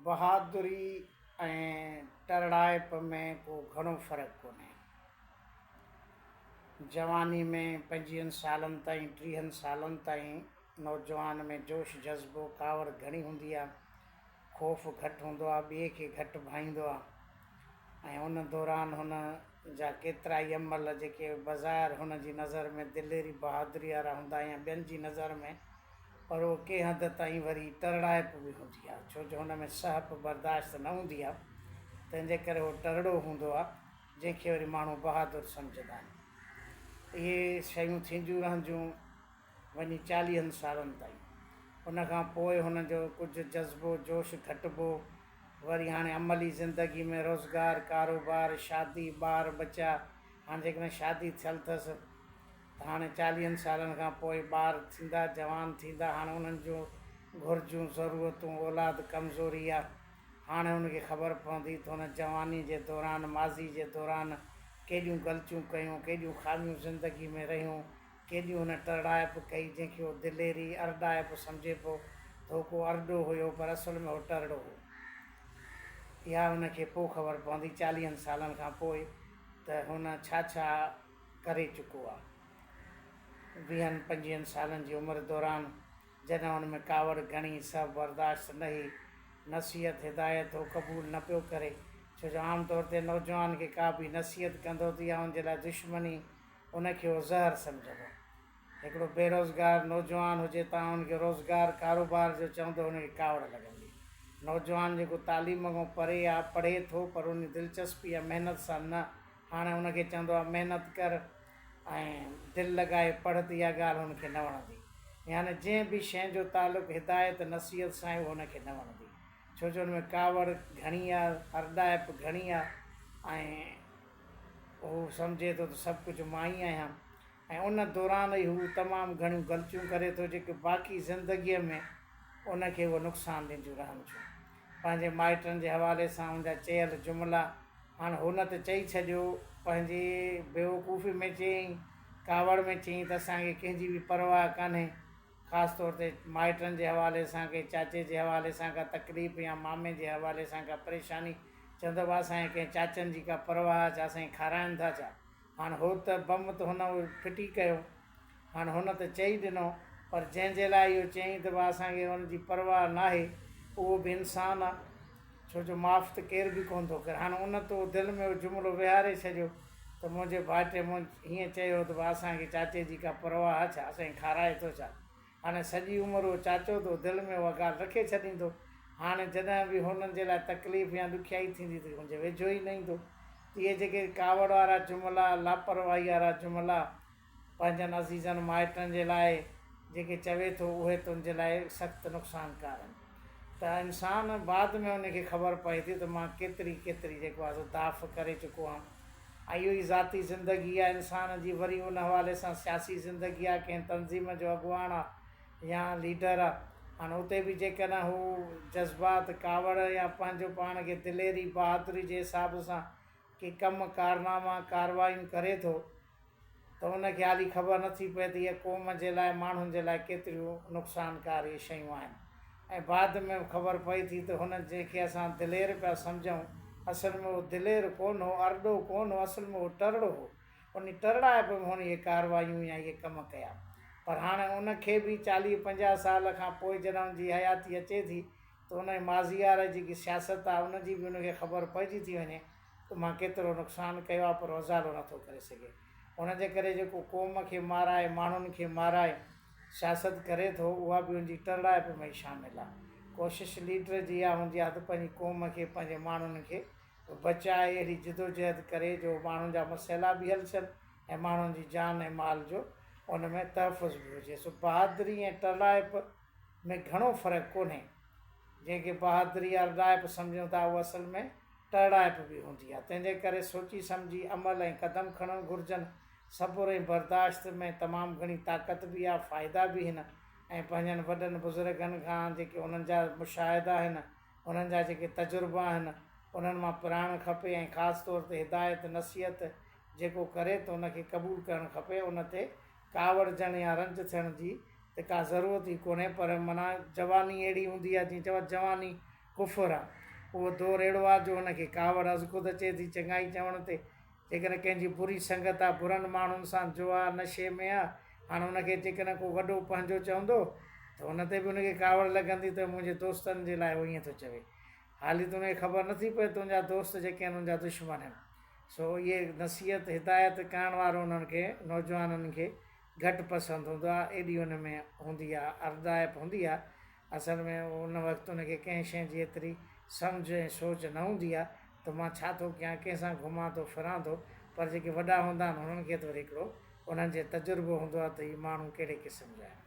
بهادري ۽ ٽرڙائپ ۾ ڪو گهڻو فرق ڪونهي. جواني ۾ پنجويهن سالن تائين ٽيهن سالن تائين نوجوان ۾ جوش جذبو ڪاوڙ گهڻي هوندي آ، خوف گهٽ هوندو آ، ٻئي کي گهٽ ڀائيندو آ ۽ ان دوران هن جا ڪيترائي عمل جيڪي بظاهر هن جي نظر ۾ دليري بهادري وارا هوندا يا ٻين جي نظر ۾ پر اهو ڪنهن حد تائين وري ٽرڙائپ به هوندي آهي، ڇو جو هن ۾ سهپ، برداشت، نه هوندي آهي، تنهن جي ڪري هو ٽرڙو هوندو آهي، جنهن کي وري ماڻهو بهادر سمجهندا آهن. اهي شيون ٿينديون رهنديون وڃي چاليهن سالن تائين. ان کان پوء هن جو ڪجهه جذبو، جوش گهٽبو، وري هاڻي عملي زندگي ۾ روزگار، ڪاروبار، شادي، ٻار ٻچا، هاڻي جيڪڏهن شادي ٿيل اٿس، ته هاڻي چاليهن سالن کان پوء ٻار ٿيندا، جوان ٿيندا، هاڻي انهن جون گهرجون، ضرورتون، اولاد ڪمزوري آ، هاڻي هن کي خبر پوندي ته هن جواني جي دوران، ماضي جي دوران ڪيڏيون غلطيون ڪيون، ڪيڏيون خاميون زندگي ۾ رهيون، ڪيڏيون هن ٽرڙائپ ڪئي، جنهن کي هو دليري، ارڏائپ سمجهي پيو ته هو ڪو ارڏو هيو پر اصل ۾ هو ٽرڙو هو. اها هن کي پوء خبر پوندي چاليهن سالن کان پوء ته هن ڇا ڇا ڪري چڪو آ. ويهن پنجويهن سالن جي عمر دوران جڏهن هن ۾ ڪاوڙ گهڻي، سهپ برداشت نه هئي، نصيحت هدايت هو قبول نه پيو ڪري، ڇو جو عام طور تي نوجوان کي ڪا به نصيحت ڪندو ته اها هن جي لاء دشمني، ان کي هو زهر سمجهندو. هڪڙو بيروزگار نوجوان هجي تان هن کي روزگار ڪاروبار جو چوندو هن کي ڪاوڙ لڳندي. نوجوان جيڪو تعليم کان پري آ، پڙهي ٿو پر ان جي دلچسپي يا محنت سان نه، هاڻي هن کي چوندو آ محنت ڪر ۽ دل لڳائي پڙهه ته اها ڳالهه هن کي نه وڻندي. يعني جنهن به شيء جو تعلق هدايت نصيحت سان آهي اهو هن کي نه وڻندي. ڇو جو هن ۾ ڪاوڙ گهڻي آ، ارڏائپ گهڻي آ ۽ هو سمجهي ٿو ته سڀ ڪجهه مان ئي آهيان ۽ ان دوران ئي هو تمام گهڻيون غلطيون ڪري ٿو جيڪي باقي زندگيء ۾ ان کي اهو نقصان ڏينديون رهن ٿيون. پنهنجي مائٽن جي حوالي سان ان جا چيل جملا هاڻ هن ته چئي ڇڏيو، پنهنجي بيوقوفي ۾ چيائين، ڪاوڙ ۾ چيائين ته اسان کي ڪنهن جي به پرواهه ڪانهي، خاص طور تي مائٽن جي حوالي سان ڪنهن چاچي جي حوالي سان ڪا تڪليف يا مامي جي حوالي سان ڪا پريشاني، چوندو به اسان کي ڪنهن چاچن جي ڪا پرواهه آ ڇا، اسان کي کارائن ٿا ڇا؟ هاڻ هو ته بم ته هن ڦٽي ڪيو. هاڻ هن ته چئي ڏنو، پر جنهن جي لاء اهو چيائين ته ڀاء اسان کي ان جي پرواهه ناهي، اهو به انسان آ، ڇو جو معاف ته ڪير به ڪونه ٿو ڪري. هاڻ ان ته اهو دل ۾ اهو جملو ويهاري ڇڏيو ته منهنجي ڀائٽي مون هيئن چيو ته ڀاء اسان کي چاچي جي ڪا پرواهه آ ڇا، اسان کي کارائي ٿو ڇا؟ هاڻي سڄي عمر اهو چاچو ته اهو دل ۾ اها ڳالهه رکي ڇڏيندو. هاڻي جڏهن به هنن جي لاء تڪليف يا ڏکيائي ٿيندي ته هن جي ويجهو ئي نه ايندو. ته اهي جيڪي ڪاوڙ وارا جملا، لاپرواهي وارا جملا پنهنجن عزيزن مائٽن جي لاء جيڪي چوي ٿو اهي تنهنجي لاء سخت نقصانڪار آهن. ته انسان بعد ۾ ان کي خبر پئي ٿي ته مان ڪيتري ڪيتري جيڪو آهي سو داف ڪري چڪو آهيان ۽ اهو ئي ذاتي زندگي آهي انسان جي وري ان حوالي سان سياسي زندگي آهي ڪنهن تنظيم جو اڳواڻ آهي يا ليڊر آهي هاڻي اتي به جيڪڏهن هو جذبات ڪاوڙ يا پنهنجو پاڻ کي دليري بهادري جي حساب سان ڪي ڪم ڪارناما ڪاروايون ڪري ٿو ته ان کي حالي خبر نه ٿي پئي ته اهي قوم جي لاء ماڻهن جي لاء ڪيتريون نقصانڪار اهي شيون آهن ۽ بعد ۾ خبر پئي ٿي ته هن جنهن کي اسان دلير پيا سمجهون اصل ۾ اهو دلير ڪونه هو ارڏو ڪونه هو اصل ۾ اهو ٽرڙو هو انهي ٽرڙائپ ۾ هن اهي ڪاروايون يا اهي ڪم ڪيا پر هاڻي ان کي به چاليهه پنجاهه سال کان پوء جڏهن ان جي حياتي اچي ٿي ته ان جي ماضي واري جيڪي سياست آهي ان جي به ان کي خبر پئجي ٿي وڃي ته مان ڪيترو نقصان ڪيو آهي پر ازالو نه ٿو ڪري سگهي. ان جي ڪري جيڪو قوم کي مارائي، ماڻهن کي مارائي سياست ڪري ٿو اها به ان جي ٽرڙائپ ۾ ئي شامل آهي. ڪوشش ليڊر جي اها هوندي آهي ته پنهنجي قوم کي، پنهنجي ماڻهن کي بچائي اهڙي جدوجهد ڪري جو ماڻهن جا مسئلا به حل ٿين ۽ ماڻهن جي جان ۽ مال جو ان ۾ تحفظ به هجي. سو بهادري ۽ ٽرڙائپ ۾ گهڻو فرق ڪونهي. جنهن کي بهادري يا ارڏائپ سمجهون ٿا اهو اصل ۾ ٽرڙائپ به هوندي آهي. تنهن جي ڪري سوچي سمجهي عمل ۽ قدم کڻڻ گهرجن. صبر ۽ برداشت ۾ تمام گهڻي طاقت به آهي، فائدا به هن ۽ پنهنجن وڏن بزرگن کان جيڪي انهن جا مشاهدا آهن، انهن جا جيڪي تجربا آهن، انهن مان پرائڻ کپي ۽ خاص طور تي هدايت، نصيحت جيڪو ڪري ته ان کي قبول ڪرڻ کپي، ان تي ڪاوڙجڻ يا رنج ٿيڻ جي ته ڪا ضرورت ئي ڪونهي پر معنيٰ جواني اهڙي هوندي آهي جيئن چئبو آهي جواني ڪفر آ. اهو دور اهڙو آ جو هن کي ڪاوڙ ازخود اچي ٿي چڱائي چوڻ تي. جيڪڏهن ڪنهن جي بري سنگت آ، برن ماڻهن سان جوا، نشي ۾ آ، هاڻ ان کي جيڪڏهن ڪو وڏو پنهنجو چوندو ته ان تي به ان کي ڪاوڙ لڳندي ته منهنجي دوستن جي لاء هو ائين ٿو چوي. حالي ته ان کي خبر نٿي پوي تنهنجا دوست جيڪي آهن ان جا دشمن آهن. سو اهي نصيحت، هدايت ڪرڻ وارو انهن کي، نوجوانن کي، گهٽ پسند هوندو آ، ايڏي ان ۾ هوندي آ، ارڏائپ هوندي آ. اصل ۾ ان وقت ان کي ڪنهن شيء جي ايتري سمجهه ۽ سوچ نه هوندي آ ته مان ڇا ٿو ڪيان، ڪنهن سان گهمان ٿو ڦران ٿو، پر جيڪي وڏا هوندا آهن انهن کي ته وري هڪڙو انهن جي تجربو هوندو آ ته هي ماڻهو ڪهڙي قسم جا آهن.